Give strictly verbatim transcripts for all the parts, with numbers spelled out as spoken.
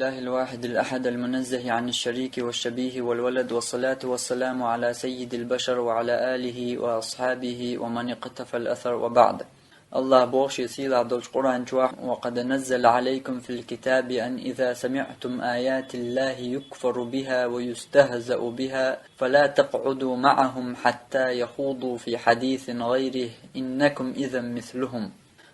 الله الواحد الأحد المنزه عن الشريك والشبيه والولد، والصلاة والسلام على سيد البشر وعلى آله وأصحابه ومن اقتفى الأثر، وبعد. Аллах боху шен сийлахь долчу Къуръан чохь: «وقد نزل عليكم في الكتاب أن إذا سمعتم آيات الله يكفر بها ويستهزأ بها فلا تقعدوا معهم حتى يخوضوا في حديث غيره إنكم إذا مثلهم».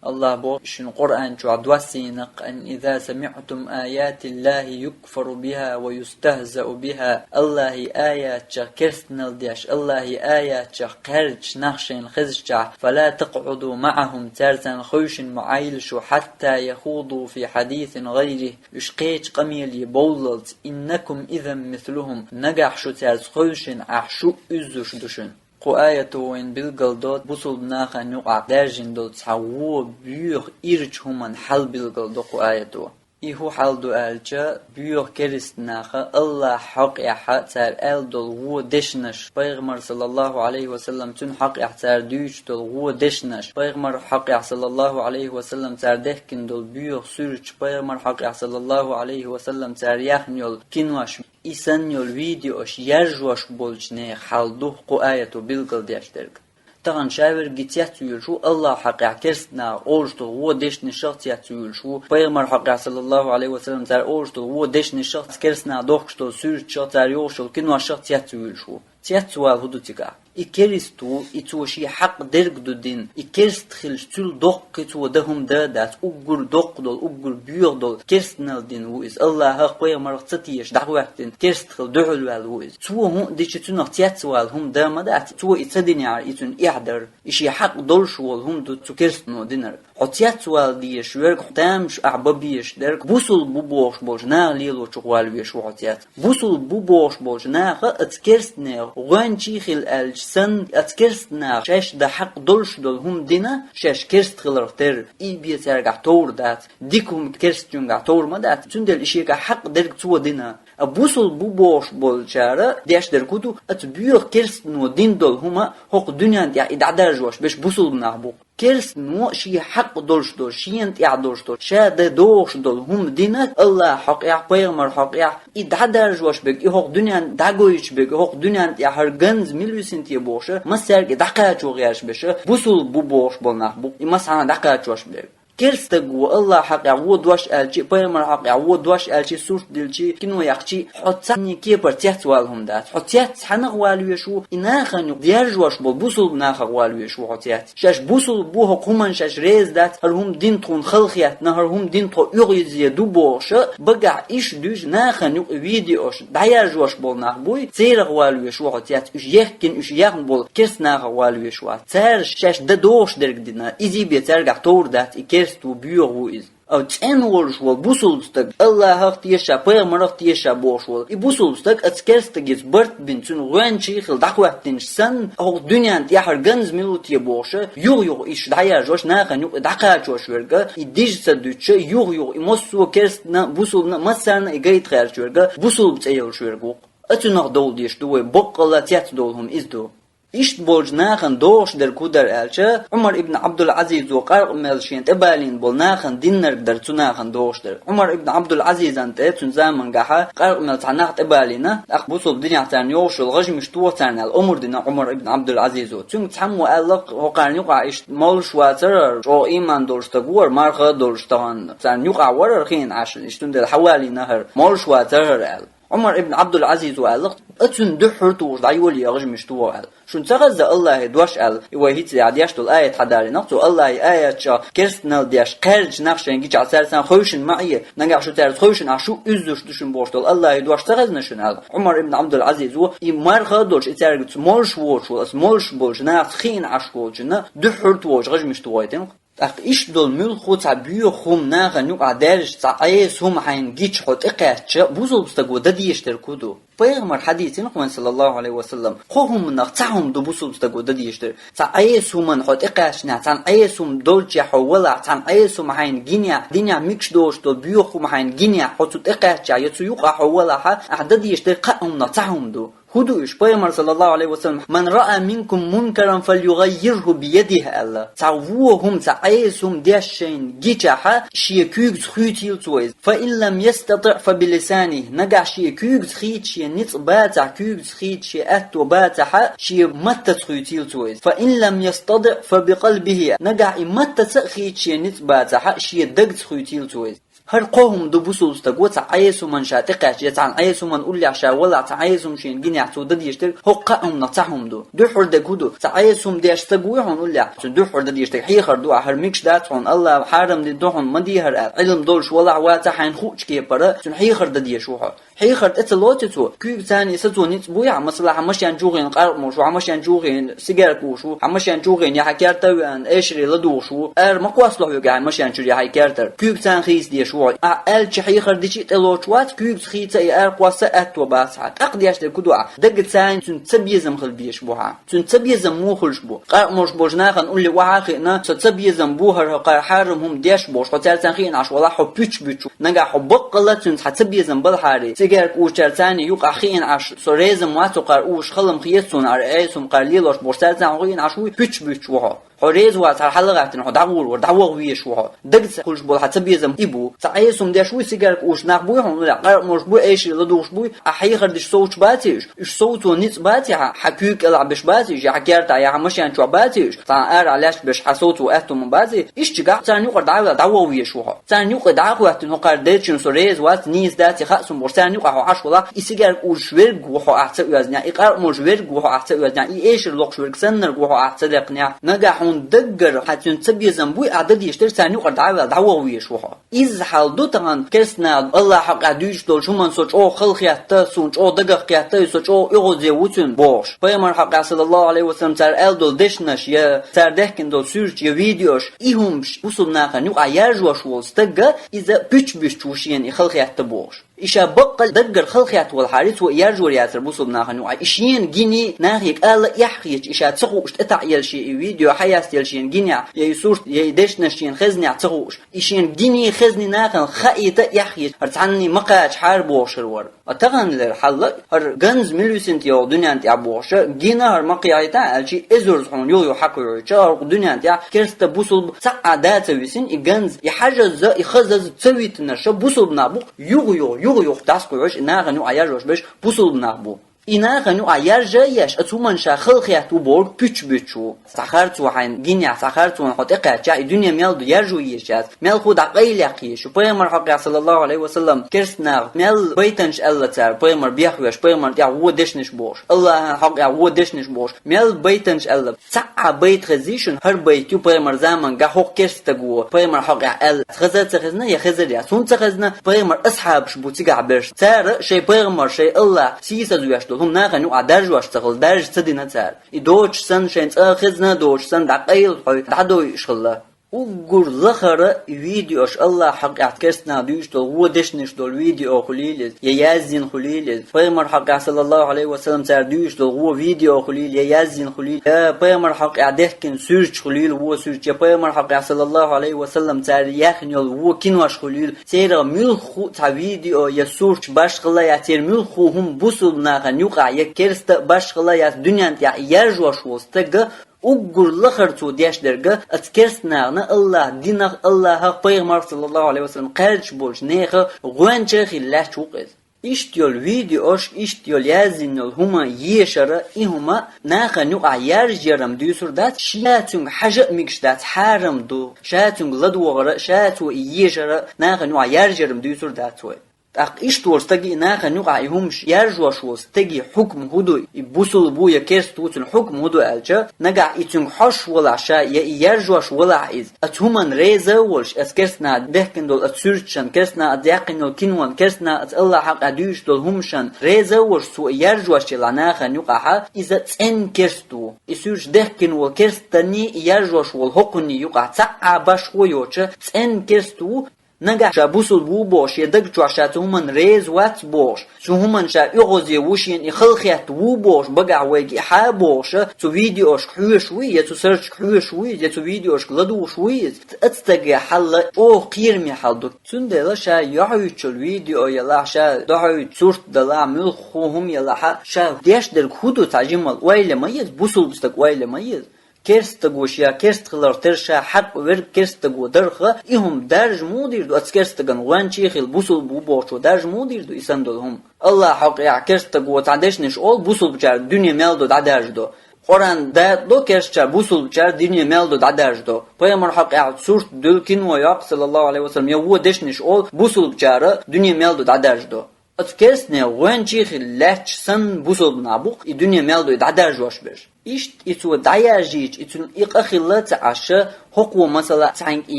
Аллах боху шуна Къуръан чохь доссийна: «أن إذا سمعتم آيات الله يكفر بها ويستهزأ بها». Аллахьи аятчех керстанал деш, Аллахьи аятчех кхаьрдаш нах шайна хезчахь, «فلا تقعدوا معهم», цаьрца хевшина ма Ӏийла шу, «حتى يخوضوا في حديث غيره», уьш кхечу къамеле бовллалц, «إنكم إذا مثلهم», нагахь шу цаьрца хевшина Ӏаш шу уьззуш ду шуна. Кху аято вайна билгалдо бусулба нахана юкъахь даьржина долу цхьа вон боьха ирчу хӀуманан хьал билгалдо кху аято. И хӀун хьал ду аьлча, боьха керста наха Аллахьан хьокъехь цара аьлла долу вон дешнаш, пайхамар, саллаллаху Ӏалайхи ва саллам, цуьнан хьокъехь цара дуьйцуш долу вон дешнаш, пайхамар хьокъехь, саллаллаху Ӏалайхи ва саллам, цара дехкина долу боьха суьрташ, пайхамар хьокъехь, саллаллаху Ӏалайхи ва саллам, цара яьхна йолу кинош, и санна йолу видеош яржош болчу нехан хьал ду кху аято билгалдеш дерг. Тахана ша верг и цецвуьйлуш ву, Аллахьан хьокъехь керста наха олуш долу вон дешнашах цецвуьйлуш ву, пайхамар хьокъехь, саллаллаху Ӏалайхи ва саллам, цара олуш долу вон дешнашах, керста наха дохкуш долу суьрташах, цара йохуш йолу киношах цецвуьйлуш ву. Цецвала хӀун ду цигахь? И керста ву, и цо шен хьакъ дерг ду дина, и керста хилча, цуьнан доккха цо дан хӀума дан а дац, уггар доккха долу, уггар боьха долу керстанал дина ву иза. Аллахьах, пайхамарах ца тешаш дӀахӀоьттина, керста хила дуьхьал ваьлла ву иза. Цо хӀун а дича, цунах цецвала хӀума дан ма дац, цо и ца динехьара, и цуьнан эхь дара. И шен хьакъ долуш волу хӀума ду цу керстано динарг. Хьо цецвала дезаш верг, хьо тамаш ахь бан безаш дерг, бусулба бу бохуш болчу наха лелочух вала везаш ву хьо цец. Бусулба бу бохуш болчу наха оцу керстанех гӀоьнчий хила аьлча санна, оцу керста наха шаьш дан хьакъ долуш долу хӀума дина, шаьш керста хиларх терра, и бен цаьргахь товр дац, дика хӀума керстачуьнгахь товр ма дац, цундела и шегахь хьакъ дерг цо дина. А бусулба бу бохуш болчара деш дерг хӀун ду, оцу боьха керстано дина долу хӀума хӀокху дуьненна тӀехь и дӀадаржош берш бусулба нах бу. Керстано шен хьакъ долуш долу, шена тӀехь долуш долу, ша дан догӀуш долу хӀума дина, Аллахьан хьокъехь, пайхамаран хьокъехь, и дӀадаржош берг, и хӀокху дуьненна дӀагойтуш берг, и хӀокху дуьненна тӀехь хӀара ганза мила висина те бохуша, массаьрга и дӀакхачо гӀерташ берша, бусулба бу бохуш болу нах бу, и массарна дӀакхачош берг. Керста стаг ву, Аллахьан хьокъехь вон дош аьлчи, пайхамаран хьокъехь вон дош аьлчи, сурт дилчи, кино яьккхичи, хьо цхьанне кепара цецвала хӀума дац. Хьо цец хьанах вала везаш ву, и нахана юкъа дерзош болу бусулба нахах вала везаш ву хьо цец. Шаьш бусулба бу, хӀокху хӀуманна шаьш реза дац, хӀара хӀума дина тхуна хала хетта, хӀара хӀума дина тхо оьгӀазъе ду бохуша, багахь иштта дуьйцуш нахана юкъа видеош дӀаяржош болу нах буй, церах вала везаш ву хьо цец, уьш ехкина, уьш яхна болу керста нахах вала везаш вац. Цара шаьш дан догӀуш дерг дина, изий бен цаьргахь товр дац, и керста ву, боьха ву иза. Ау, цӀена волуш волу бусулба стаг, Аллахьах теша, пайхамарах теша бохуш волу, и бусулба стаг оцу керста стагца барт бина, цуьнан гӀоьнчий хила дӀахӀоьттинчу санна, хӀокху дуьненна тӀехь хӀара ганза мила ву те бохуша, юха-юха иштта дӀаяржош, нахана юкъа дӀакхачош верга, и дижа ца дуьтуша, юха-юха и массо а керстана, бусулбана, массарна и гайта гӀерташ верга, бусулба цӀе йолуш верг ву-кх. Оцунах довла дезаш ду вай, боккъалла цецдовла хӀума иза ду. Иштта болчу нахана догӀуш дерг хӀун дара аьлча, Ӏумар ибн Ӏабдул-Ӏазизо къаркъа мел шена тӀебалийна болу нахана диннарг дара цу нахана догӀуш дерг. Ӏумар ибн Ӏабдул-Ӏазизан тӀе цуьнан замангахьа къаркъа мел цхьа нах тӀебалийна, тӀаккха бусулба динехь царна йогӀуш йолу гӀажамаш тоха царна аьлла, омра дина Ӏумар ибн Ӏабдул-Ӏазизо. Цуьнга цхьаммо аьлла-кх, хӀокхарна юкъахь иштта молуш вацара, чӀогӀа ийман долуш стаг вара, марха долуш тахана, царна юкъахь вара хӀара хиъна Ӏаш, иштта цундела хьавалийна хӀара, молуш вацара хӀара аьлла. Ӏумар ибн Ӏабдул-Ӏазизо аьлла-кх, а цуьнан дуьххьара тухуш дӀайолае гӀажамаш тоха аьлла. Шуна ца хезза Аллахьан дош аьлла, и вай хӀинца дӀадеш долу аят хьадалийна-кх цо, Аллахьан аятчех керстанал деш, кхаьрдаш нах шайна гичахь, цаьрца хевшина ма Ӏе, нагахь шу цаьрца хевшина Ахь, шу уьззуш ду шуна бохуш долу Аллахьан дош ца хезна шуна аьлла. Ӏумар ибн Ӏабдул-Ӏазизо, и марха а долуш, и цаьргаца молуш воцуш волу, аса молуш болчу нахаца хиъна Ӏаш волчунна дуьххьара тухуш гӀажамаш тохийтина-кх. ТӀаккха иштта долу муьлхха цхьа боьха хӀума нахана юкъахь даьржича, цхьа Ӏеса хӀума хьайна гича хьо тӀекхаьчча, бусулба стаго дан дезаш дерг хӀун ду? Пайхамар хьадийцина-кх вайн, саллаллаху Ӏалайхи ва саллам, кхо хӀуманах цхьа хӀума ду бусулба стаго дан дезаш дерг. Цхьа Ӏеса хӀуманна хьо тӀекхаьчча, цхьана Ӏеса хӀума долчехь хьо валахь, цхьана Ӏеса хӀума хьайна гинехь, динехь мегаш доцуш долу боьха хӀума хьайна гинехь, хьо цу тӀекхаьчча я цу юкъахь хьо валахьа, ахь дан дезаш дерг кхаа хӀуманах цхьа хӀума ду. ХӀун ду уьш? Пайхамар, саллаллаху Ӏалайхи ва саллам: «من رأى منكم منكرا فليغيره بيده», аьлла. Цхьа вон хӀума, цхьа Ӏеса хӀума деш шайна гичахьа, шен куьйгаца хуьйцийла цо иза. «فإن لم يستطع فبلسانه», нагахь шен куьйгаца хийца шен ницкъ бацахь, куьйгаца хийца шен аьтто бацахьа, шен маттаца хуьйцийла цо иза. «فإن لم يستطع فبقلبه», нагахь и маттаца а хийца шен ницкъ бацахьа, шен дагца хуьйцийла цо иза. ХӀара кхо хӀума ду бусулба стаго цхьа Ӏеса хӀуманна ша тӀекхаьчча, я цхьана Ӏеса хӀуманна уллехь ша валахь, цхьа Ӏеса хӀума шена гинехь цо дан дезаш дерг, хӀокху кхаа хӀуманах цхьа хӀума ду. Дуьххьара дерг хӀун ду? Цхьа Ӏеса хӀума деш стаг вуй хьуна уллехь, цуьнан дуьххьара дан дезаш дерг хьехар ду, ахь хӀара мегаш дац хьуна, АллахӀа хьарам дина ду хьуна, ма де хӀара аьлла. Ӏилма долуш валахь, вацахь, хьайна хуучу кепара, цуьнан хьехар дан дезаш ву хьо. Хьехар тӀе ца лоций цо, куьйгаца цхьана и сацо ницкъ буй хьан, масала, хьан машен чу гӀийна къаркъа молуш ву, хьан машен чу гӀийна сигарка ууш ву, хьан машен чу гӀийна я хьан керта а веана, эшаре ладугӀуш ву, ара ма кхоссалахь хьоьга хьайн машен чуьра я хьайн кертара, куьйгаца цхьана хийца дезаш ву хьо. Ахь аьллачу хьехар дичи тӀелоцуш вац, куьйгаца хийца а и ара кхосса а аьтто бац хьан. ТӀаккха деш дерг хӀун ду ахь? Дагаца цхьана цуьнца цабезам хила безаш бу хьан. Цуьнан цабезам муха хуьлуш бу? Къаркъа молуш болчу нахана улле охьа а хиъна, со цабезам бу хӀара хӀокхара хьарам хӀума деш бохуш, хьо цаьрца цхьана хиъна Ӏаш валахь, хьо пуьчча буьттуш ву. Нагахь хьо баккъалла цуьнца хьан цабезам балахьара, цигарка уучуьнца цхьана юкъахь хиъна Ӏаш, со реза ма вац хӀокхара, ууш хала ма хета суна хӀара, Ӏеса хӀума кхара лелош бохуш, цаьрца цхьана хьо хиъна Ӏаш вуй, пуьчча буьттуш ву хьо. Хьо реза вац хӀара хьала а гӀаттина, хьо дӀагӀур вара, дӀаваха везаш ву хьо. Дагаца хуьлуш болу хьан цабезам и бу. Цхьа Ӏеса хӀума деш вуй, сигарка ууш нах буй хьуна уллехь, къаркъа молуш буй, эшаре ладугӀуш буй, ахь хьехар дича совцуш баций уьш? Уьш совцо ницкъ баций хьан, хьан куьйга кӀелахь беш баций уьш, я хьан керта, я хьан машен чохь баций уьш? Цхьана ара лаьтташ беш хьан совцо аьтту ма баций? Иштта чигахь царна юкъара дӀа а ваьлла, дӀаваха везаш ву хьо. Царна юкъе дӀа а хӀоьттина, хӀокхара делчун со реза вац, нийса дац и, хаьа суна бохуш, царна юкъахь хьо Ӏаш валахь, и сигарка ууш верг ву хьо ахь ца оьзнехь, и къаркъа молуш верг ву хьо ахь ца оьзнехь, и эшар локхуш верг саннарг ву хьо ахь ца лекхнехь, нагахь хьуна даггара хьан цуьнца цабезам буй, ахь дан дезаш дерг царна юкъара дӀа а ваьлла, дӀаваха везаш ву хьо. Изза хьал ду тахана керстанаха АллахӀа хьокъехь дуьйцуш долчу хӀуманна со чӀогӀа хала хетта, суна чӀогӀа дагах кхетта, и со чӀогӀа оьгӀазе ву цуьнан бохуш. Пайхамар хьокъехь, саллаллаху Ӏалайхи ва саллам, цара аьлла долу дешнаш я цара дехкина долу суьрташ я видеош, и хӀуманаш бусулба нахана юкъахь яржош волу стага иза пуьчча буьттуш ву шена и хала хетта бохуш. И ша баккъалла даггара хала хетта волу хьарий цо и яржор яцара бусулба нахана юкъахь. И шена гиний, нахе кӀала эхь хеташ, и ша ца хууш тӀетаӀъелла шен и видео хьаяьстаелла шена гинехь, я и сурт, я и дешнаш шена хезнехь ца хууш. И шена гиний, хезний нахана хаийта эхь хеташ, хӀара цхьанний ма кхачахьара бохуш хир вара. А таханлера хьал а, хӀара ганза мила висинта йогӀу дуьнен тӀехь бохуш, гина хӀара ма кхехьийта аьлча, эзарза хьуна юха-юха хьакхуьуьйтуш, хӀокху дуьнен тӀехь керста бусулба цхьа а да ца висина, и ганза, и хьажазза, и хазазза ца витинарш бусулба нах бу, юха-юха, юха-юха дӀасакхуьуьйтуш, и нахана юкъахь яржош берш бусулба нах бу. И нахана юкъахь яржа а еш, оцу хӀуманна ша хала хетта ву бохург пуьчча буьттуш ву. Цхьа харцо хьайна гинехь, цхьа харцонна хьо тӀекхаьччахь, и дуьне мел ду яржо езаш яц, мелхо дӀакъайлаяккха езаш ю. Пайхамар хьокъехь, саллаллаху Ӏалайхи ва саллам, керста наха мел байтанаш аьлла цара, пайхамар бехвеш, пайхамар тӀехь вон дешнаш бохуш, АллахӀан хьокъехь вон дешнаш бохуш, мел байтанаш аьлла. Цхьа а байт хезий шуна, хӀара байт ю пайхамар заманга хӀокху керста стага вон пайхамар хьокъехь аьлла. Хеза а ца хезна, я хезар яц. ХӀунда ца хезна, пайхамар асхьабаш бу цигахь берш. Цара шайн пайхамар, шайн АллахӀ сийсазвеш долу хӀума нахана юкъахь даржош ца хилла, даржа ца дина цара. И доцуш санна, шайн цӀа хезна а доцуш санна, дӀакъайла хьой, дӀадойуш хилла. Уггар лахара и видеош АллахӀ хьокъехь керста наха дуьйцуш долу вон дешнаш долу видео хуьлийла иза, я яздина хуьлийла иза. Пайхамар хьокъехь, саллаллаху Ӏалайхи ва саллам, цара дуьйцуш долу вон видео хуьлийла, я яздина хуьлийла, я пайхамар хьокъехь дехкина суьрташ хуьлийла, вон суьрташ, я пайхамар хьокъехь, саллаллаху Ӏалайхи ва саллам, цара яьхна йолу вон кинош хуьлийла, церан муьлхха а цхьа видео я сурташ башхалла яц, церан муьлхха а хӀума бусулба нахана юкъахь я керста а башхалла яц, дуьнен тӀехь яржош волу стага уггар лахара цо деш дерг, оцу керста нахана АллахӀан динах, АллахӀах, пайхамарах, саллаллаху Ӏалайхи ва саллам, кхаьрдаш болчу нехан гӀоьнча а хилла лаьтташ ву-кх иза. Иштта йолу видеош, иштта йолу яздина йолу хӀума ешар а, и хӀума нахана юкъахь яржъяр-м дуьйцур дац, ша цуьнга хьажа а мегаш дац, хьарам ду, ша цуьнга ладогӀар а, ша цо и ешар а нахана юкъахь яржъяр-м дуьйцур дац вай. ТӀаккха иштта волу стаге, и нахана юкъахь и хӀумаш яржош волу стаге хьукма хӀун ду, и бусулба ву я керста ву, цуьнан хьукма хӀун ду аьлча, нагахь и цуьнга хьожуш валахь ша, я и яржош валахь иза, оцу хӀуманна реза а волуш, оцу керста наха дехкина долу оцу суьрташна, керста наха оцу яьккхина йолу кинонна, керста наха оцу АллахӀан хьокъехь дуьйцуш долу хӀуманашна реза а волуш, цо и яржош елахь нахана юкъахь, иза цӀена керста ву. И суьрташ дехкина волу керстаний, и яржош волу хӀокхунний юкъахь цхьа а башхо йоцуш, цӀена керста ву, Нагахь ша бусулба ву бохуш, я даг чохь ша цу хӀуманна реза вац бохуш, цу хӀуманна ша оьгӀазе ву, шена и халахетта ву бохуш, багахь вайга и хьа бохуш, цу видеошка хьоьжуш вуй, я цу сарчка хьоьжуш вуй, я цу видеошка ладугӀуш вуй иза. Оцу стаге хьал чӀогӀа кхераме хьал ду. Цундела ша йохьуьйтучул видео ялахь, ша дохьуьйту сурт далахь, муьлхха хӀума ялахь, ша деш дерг хӀун ду цхьа жимма ойла ма еза, бусулба стаг ойла ма еза. Керстагош я керст хилар тера ша хьакъ верг керстаго дарха, и хӀума даржа муха дийр ду, оцу керстаган гӀоьнчий хила бусулба ву бохучо даржа муха дийр ду и санна долу хӀума? Аллахьа хьокъехь керстаго цхьа дешнаш олу бусулбачара дуьне мел ду дӀадаржадо. Къуръан дакъа до керстачара бусулбачара дуьне мел ду дӀадаржадо. Пайхамар хьокъехь сурт дуьлу кино йоккху, саллаллаху алейхи ва саллям, я вон дешнаш олу бусулбачара дуьне мел ду дӀадаржадо. Оцу керстане гӀоьнчий хила лаьтташ санна бусулба нах бу-кх и дуьне мел ду и дӀадаржош берш. Иштта и цо дӀаяжийча, и цуьнан и къа хилла а ца Ӏаш, хӀокхо масала цхьаьнга и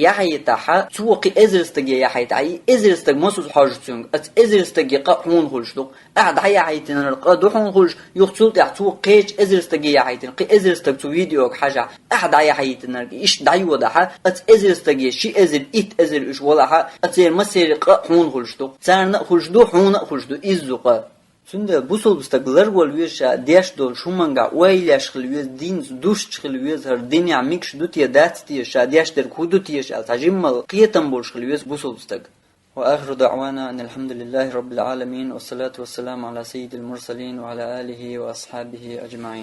яхьийтахь, цо кхин эзар стаге яхьийтахь, и эзар стаг масуза хьожу цуьнга, оцу эзар стаге къа хьуна хуьлуш ду-кх. Ахьа дӀаяхьийтинарг къа ду хьуна хуьлуш, юха цул тӀаьхьа цо кхечу эзар стаге яхьийтина, кхин эзар стаг цу видеога хьажахь, ахьа дӀаяхьийтинарг иштта дӀайодахь, оцу эзар стаге ши эзар, итт эзар уьш волахь, оцеран массеран къа хьуна хуьлуш ду-кх. Царна а хуьлуш ду, хьуна а хуьлуш ду, иззу къа. Цундела бусулба стаг ларвала веза ша деш долчу хӀуманга, ойла еш хила веза, динца дусча хила веза, хӀара динехь мегаш ду те, дац те, ша деш дерг хӀун ду теша аьлла, цхьа жиммал кхетам болуш хила веза бусулба стаг. وآخر دعوانا أن الحمد لله رب العالمين، والصلاة والسلام على سيد المرسلين وعلى آله وأصحابه أجمعين.